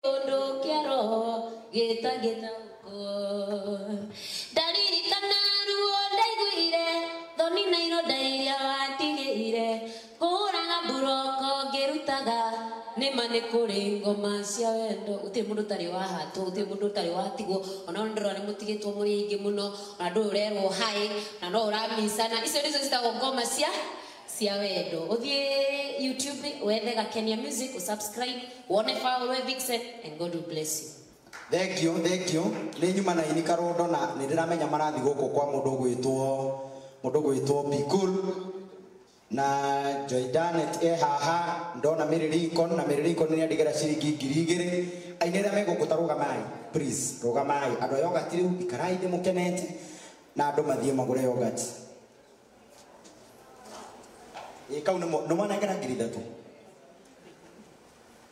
Kĩũndũ kĩa roho gĩtangĩtaũkwo. Ndaririkana ruo ndaiguire, thoni na ironda iria watigĩire, kũhũraga mburoko ngĩrutaga nĩma nĩ kũrĩ ngoma cia wendo. Gũtirĩ mũndũ ũtarĩ wahatwo, gũtirĩ mũndũ ũtarĩ watigwo, ona ndĩrona nĩ mũtigĩtwo mũrĩ aingĩ mũno, ona ndũĩ ũrerwo hi na no ũramicana. Icio nĩcio citagwo ngoma cia wendo. Ũthiĩ YouTube wethe Gakenia Music, usubscribe, wone Faulu Vixen, and God will bless you. Thank you, thank you. Nĩ nyuma na ini karondo na nĩ ndĩramenya marathi gũkũ kwa mũndũ ũgwĩtwo Bikul na Joy Janet e haha. Ndona Mary Lincoln na Mary Lincoln nĩ andigĩra ciringi 2000. Aini arĩa me gũkũ ta rũgamai, please rũgamai. Andũ a yogurt rĩu ikarai thĩ mũkenete na andũ mathiĩ magũre yogurt. Ĩ kau nĩ mwanengera 3000.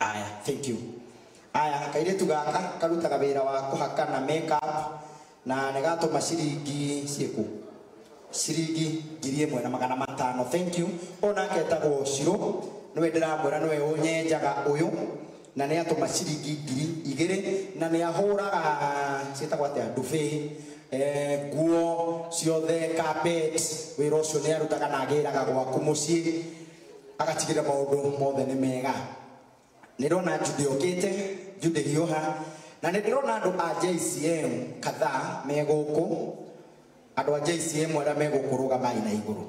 Aya, thank you. Aya, kairĩtu gaka karutaga wĩra wa kũhaka na makeup na nĩ gatũma ciringi ciĩkũ? Ciringi 1500. Thank you. Ona ketagwo Shiro, nĩwe ndĩramwĩra nĩwe ũnyenjaga ũyũ na nĩ atũma ciringi 2000 na nĩ ahũraga ciĩtagwo atĩa ndube, nguo ciothe, carpet, wĩra ũcio nĩ arutaga na agĩraga gwaku mũciĩ agatigĩrĩra maũndũ mothe nĩ mega. Nĩ ndĩrona Judy okĩte, Judy hiũha, na nĩ ndĩrona andũ a JCM kadhaa me gũkũ. Andũ a JCM arĩa me gũkũ rũgamai na igũrũ.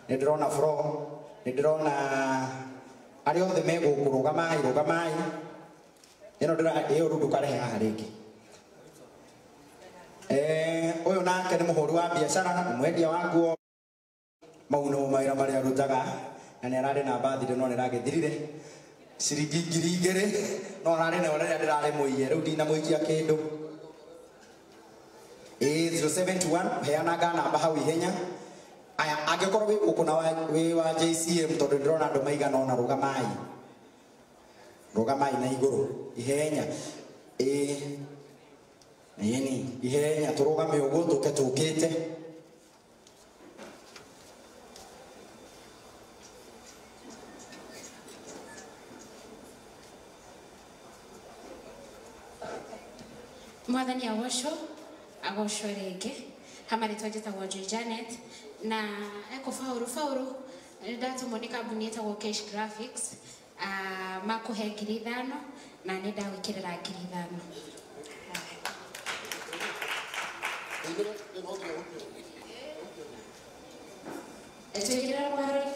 Nĩ ndĩrona Fro, nĩ ndĩrona arĩa othe me gũkũ rũgamai, rũgamai. Ĩno ndĩra ĩyo rĩu ndũkarehe haha rĩngĩ. Ũyũ nake nĩ mũhũri wa biacara, nĩ mwendia wa nguo. Mau nĩmo mawĩra marĩa arutaga na nĩ ararĩ na birthday no nĩ ĩragĩthirire. Ciringi 2000 no ararĩ nayo rĩrĩa ndĩrarĩ mũiye, rĩu ndinamũikia kĩndũ. 071 heanaga namba hau ihenya. Aya, angĩkorwo wĩ gũkũ na wĩ wa JCM tondũ ndĩrona andũ maigana ũna, rũgamai. Rũgamai na igũrũ ihenya. Ĩni ihenya tũrũgame ũguo tũke tũkĩte. Mwathani agocwo, agocwo rĩngĩ. Hama rĩtwa njĩtagwo Joy Janet na eko Faulu Faulu ndatũmwo nĩ kambuni ĩtagwo Cash Graphics, makũhe 5000 na nĩ ndagwĩkĩrĩra 5000. Twĩkĩrĩra mwarori.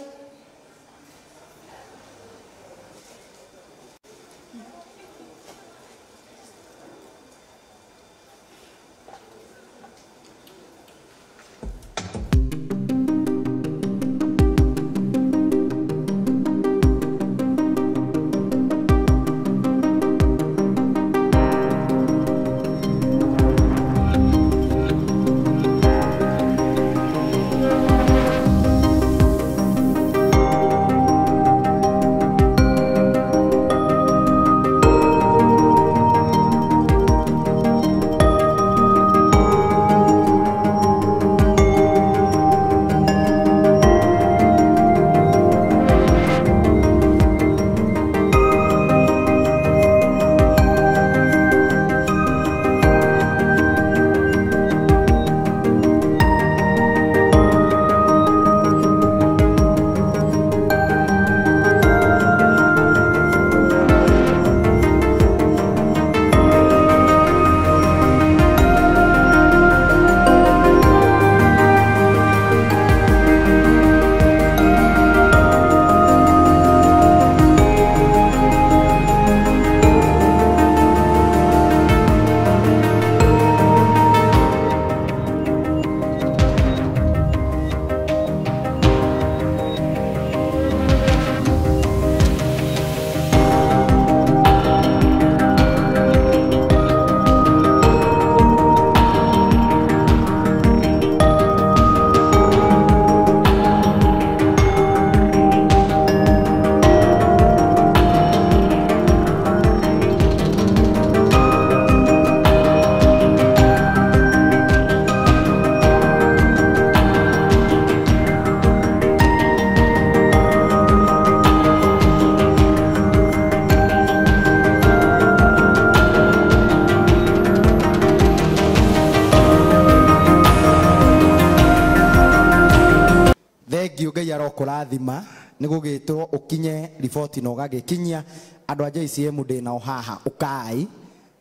Ngai arokũrathima nĩ gũgĩtwo ũkinye riboti na ũgagĩkinyia andũ a JCM ndĩ nao haha ũkai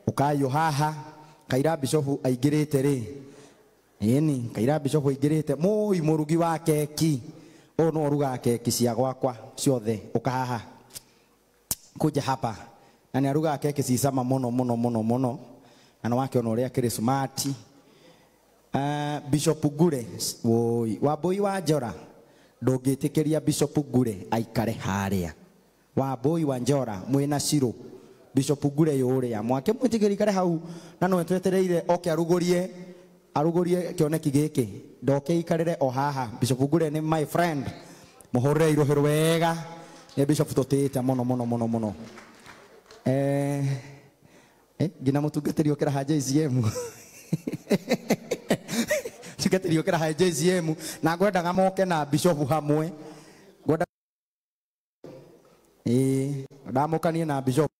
ũkai o haha kaira bishofu aingĩrĩte rĩ ĩni kaira bishofu aingĩrĩte mũi mũrugi wa keki ũyũ no ũrugaga keki cia gwakwa ciothe ũka haha kuja hapa na nĩ arugaga keki ci cama mũno mũno mũno mũno na nĩ wakĩona ũrĩa akĩrĩ smart. Bishop Ngure woi Wambui wa Njora ndũngĩtĩkĩria Bishop Ngure aikare harĩa Wambui wa Njora mwĩna Shiro Bishop Ngure yũrĩa mwake mwĩtĩkĩrie aikare hau na no twetereire oke arugũrie arugũrie kĩoneki gĩkĩ ndoke ikarĩre o haha. Bishop Ngure nĩ my friend mũhũrĩre irũhĩ wega nĩ Bishop tũtĩĩte mũno mũno mũno mũno nginya mũtungatĩri okĩra ha JCM mũtungatĩri okĩra ha JCM na ngwendaga moke na Bishop hamwe ngwenda ndamũkanie na Bishop.